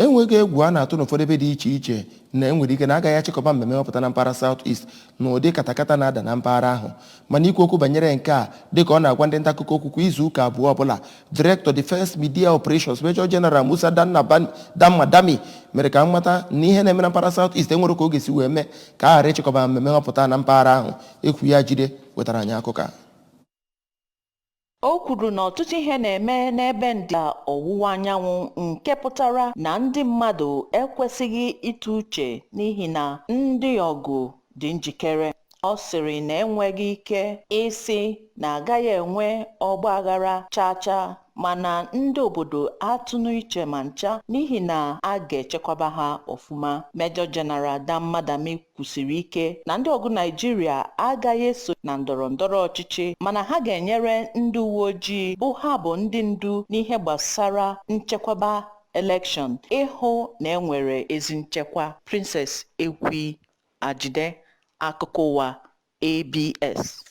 Enweghị egwu a na-atụ n'ụfọdụ ebe dị iche iche na enwere ike na agaghị achịkọba mmemme nhọpụta na mpaghara South East na ụdị katakata na-ada na mpaghara ahụ. Mana ikwu okwu banyere nke a dịka ọ na-agwa ndị nta akụkọ okwu kwa izu ụka 2 ọbụla, Director, Defence Media Operations, Major General Musa Danmadami mere ka mmata na ihe na-eme na mpaghara South East enwere ka ọ ga-esi wee mee ka a ghara ịchịkọba mmemme nhọpụta na mpaghara ahụ. Ekwu ya jide wetara anyị akụkọ a. O kwuru na ọtụtụ ihe na-eme n'ebe ndịda ọwụwa anyanwụ, nke pụtara na ndị mmadụ ekwesịghị ịtụ uche n'ihi na ndị ọgụ dị njikere. Ọ sịrị na enweghị ike ịsị na agaghị enwe ọgba aghara chaa chaa, mana ndị obodo atụnụ iche ma ncha n'ihi na a ga-echekwaba ha ọfụma. Major General Danmadami kwusiri ike na ndị ọgụ Naịjirịa agaghị eso na ndọrọ ndọrọ ọchịchị, mana ha ga-enyere ndị uwe ojii bụ ha bụ ndị ndu n'ihe gbasara nchekwaba election ịhụ na enwere ezi nchekwa. Princess Ekwi Ajide, akụkọ ụwa ABS.